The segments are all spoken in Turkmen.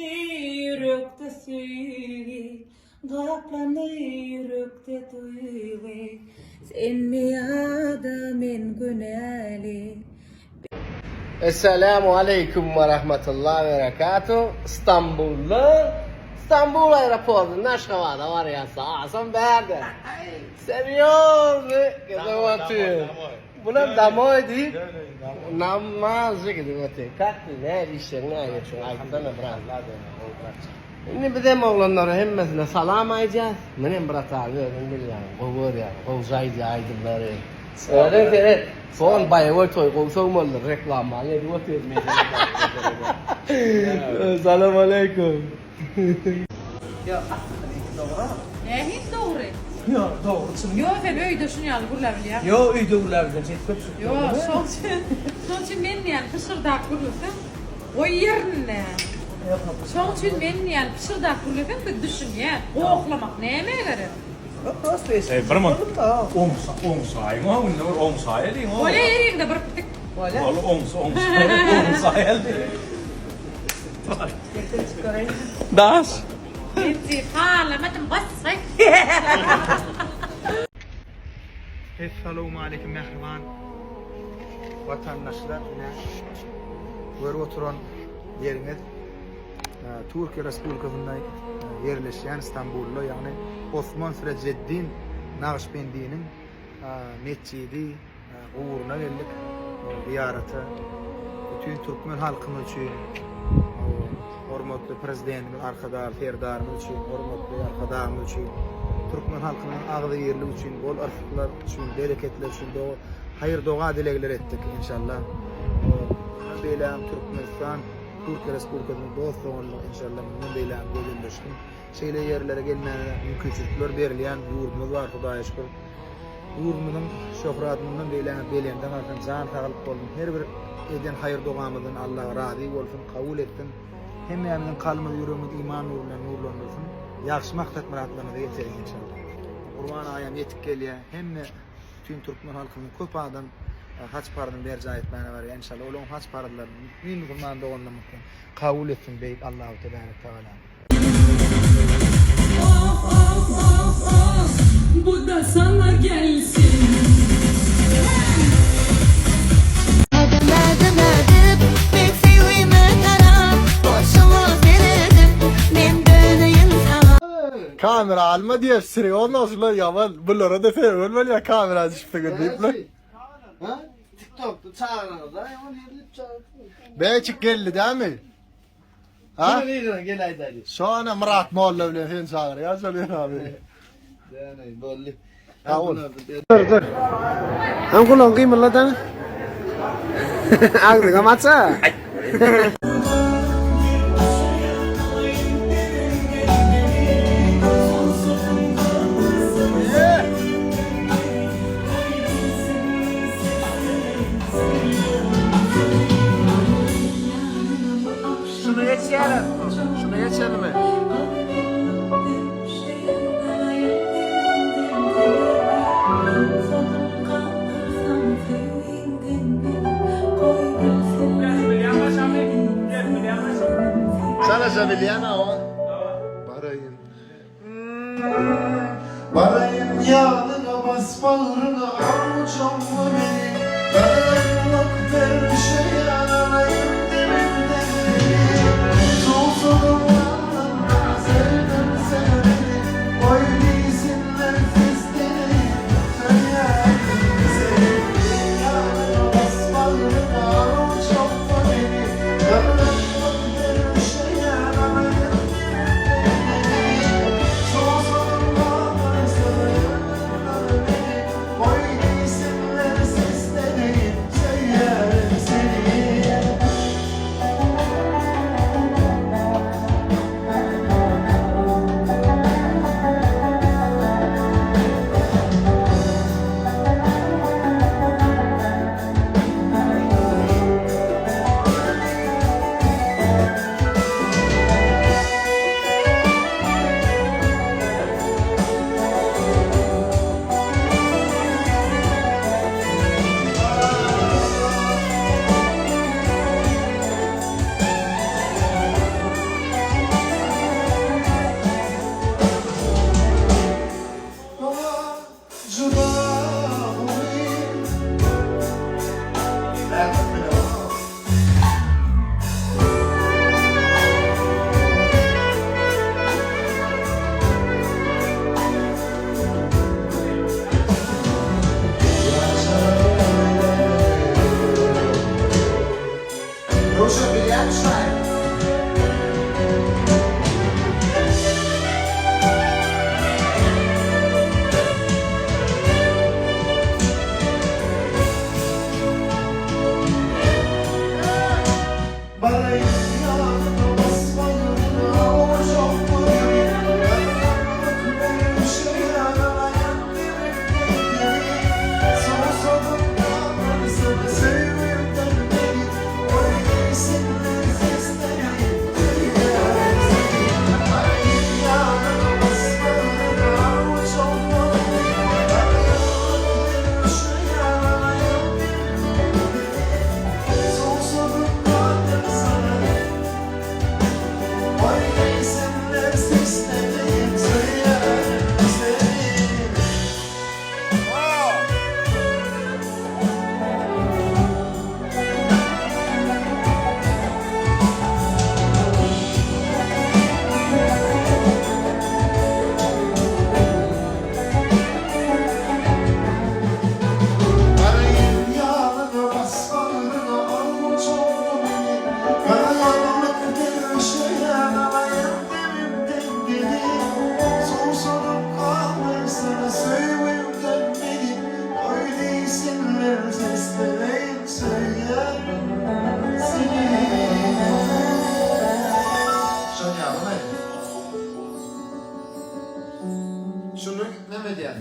Ýatdy ýürekde söýgi, Gaplandy ýürekde duýgy. Senmi ýa-da men günäli? Essalamu aleýkum we rahmetullah we berekatuh Stambulda Stambul aeroportynda Aşgabada barýas Asam bärde Serýozny gidip otyr Bulam damoý diýip Namazja gidip otyr Kak ty näme işleriň näme geçiň aýtsana brat Indi bizem oglanlara hemmesine salam aýdýas Menem bratany özüň bilýäň gowy görýän gowja aýdýar aýdymlary Özüň seret Son baýagoý toý gowy sowmalydyr reklamany edip otyr Salam aleýkum. Ýok aslyny dogry. Nähili dogry? Ýok dogry çyn. Ýok sen öýde şun ýaly gürläp bilýäňmi? Ýok öýde gürläp bilsem şeýdip köpçülik Ýok şoň üçin şoň üçin men diýýän pyşyrdap gürleseň goý ýerinde. Şoň üçin men diýýän pyşyrdap gürleseň biz düşünýäs. Gohlamak nämä gerek? Ýok prosto eşitdim. Eý bir munt oňsa oňsaýyň o indi bir oňsaýalyň o. Bolýa ýeriňde bir pitik. Bolýa. Ol oňsa oňsa oňsaýaly. Daş. Menti halamadym bassaý. Essalowmaleýkim mähriban watandaşlar ine görüp oturan ýeriňiz Türkiýe Respublikasynda ýerleşýän Stambulda ýagny Osman Sürejeddin Nagyşbendiniň metjidi Guburyna geldik zyýarata. Bütin türkmen halkymyz üçin, hormatly Prezidentimiz Arkadagly Serdarymyz üçin, hormatly Arkadagymyz üçin, türkmen halkynyň agzybirligi üçin, bol yrsyklar üçin, bereketler üçin haýyr-doga dilegler etdik, enşalla. Mundan beýlägem Türkmenistan, Türkiýe Respublikasynyň dost-doganlygy enşalla mundan beýlägem gözelleşsin. Şeýle ýerlere gelmäge mümkinçilikler berilýän ýurdumyz bar, Hudaýa şükür. Ýurdumyzyň şöhraty mundan beýlägem belende galsyn, jan saglyk bolsun, her bir eden haýyr-dogamyzdan Allah razy bolsun, kabul etsin. Hemmämiziň kalbymyz, ýüregimiz iman nury bilen nurlandyrsyn. Ýagşy maksat-myratlarymyza ýeteris enşalla. Gurban aýam ýetip gelýär. Hemme bütin türkmen halkymyz köp adam haç parzyny berjaý etmäne barýar enşalla. Olaryň haç parzlaryny bütin musulman doganlarymyzdan kabul etsin Beýik Allahu Tebärek Tagala. Oh oh oh oh bu da sana gelsin hey. Ädim ädim ädip men söýgime tarap Bolşuňa seredip men döneýin saňa. Kamera alma diýer serýozno şular ýaman bulara-da sebäp bolýar kamera düşüpsiňiz diýipler. Ha? TikTokda çagyraňyzda ýaman ýerilip çagyrypsyňyz. Beçik geldi dämi? Ha? Kim ýygyran gel aýdaýly. Şona Myrat molla bilen seni çagyrýar şol ýer abi. Däneý boldy. Sag bol. Dur dur. Hem gulagyň gymylda Agzyňam aç-a. Şunu geçýäler. Şunu geçelimi? Çalaja bilýän awa. Baraýyn. Baraýyn ýanyňa bas bagryňa aw meni Garaňlyk bermişe ýanaýyn demimde Suwsuzum ýanynda sevdim seni Goý diýsinler seslenip söýýärin seni Ýanyňa bas bagryňa aw meni Garaňlyk bermişe ýanaýyn demimde. Röwşen bilýärmi şaýyr? Şuny neme edýäs?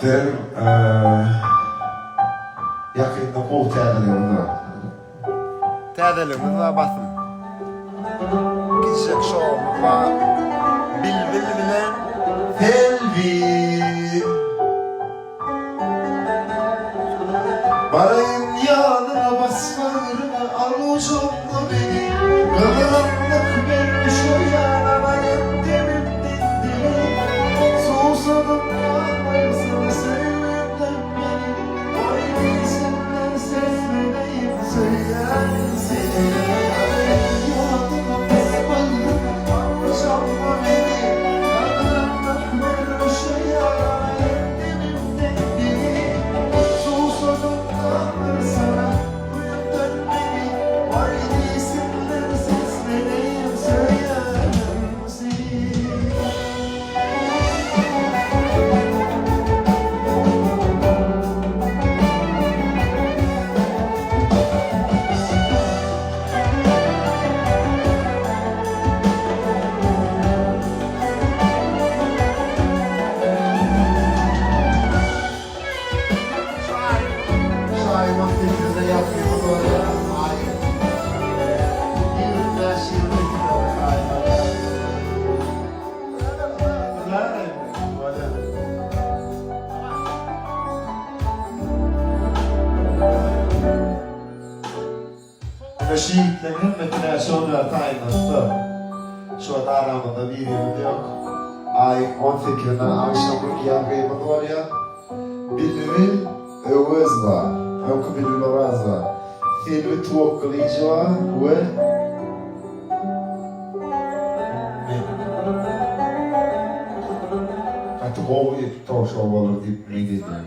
Sen ýakynda gowy täzeligimiz bar. Täzeligimiz bar basym. Kiçijek şowumyz bar. Bilbil bilen Selbi. Baraýyn ýanyňa bas bagryňa al gujagyňa meni Gyzgynlyk ber şu ýanamaýyn demimden dili Suwsadyp galmaýyn sana söýgimden meni Goý bilsinler sesleneýin söýýärin seni Baraýyn ýanyňa bas bagryňa al gujagyňa meni Gyzgynlyk ber şu ýanamaýyn demimden dili Suwsadyp galmaýyn sana Duýupdyr meni Goý diýsinler sesleneýin söýýärin seni. Şu aýyň 18-inde ýazgymyz bolýar. Aýyň 25 28-inde aýyň. Bolýar. Ine şu ýigitleň hemmesine şonda taýynlanypdyr. Şu wagt aramyzda birimiz ýok. Aýyň on sekizinde agşamlyk ýazgymyz bolýar. Bilbil Öwez bar. Öňki Bilbil Oraz bar. Selbi Tuwakgylyjowa we men. Gaty gowy tok-şou bolar diýip umyt edýän.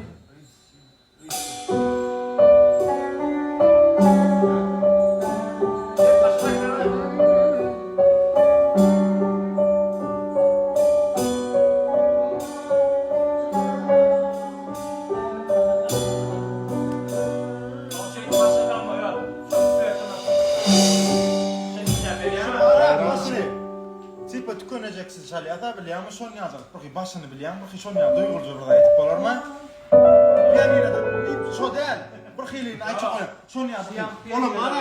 Tipa tükenejeksiz çalýasa bilýäňmi şony ýazar. Birhi başyny bilýäňmi birhi şony ýaly duýgurja bir zat aýdyp bolarmy? Bilýän ýene-de şo däl. Bir hilini aýtjak bolýan. Şony ýazyp. Olam ara.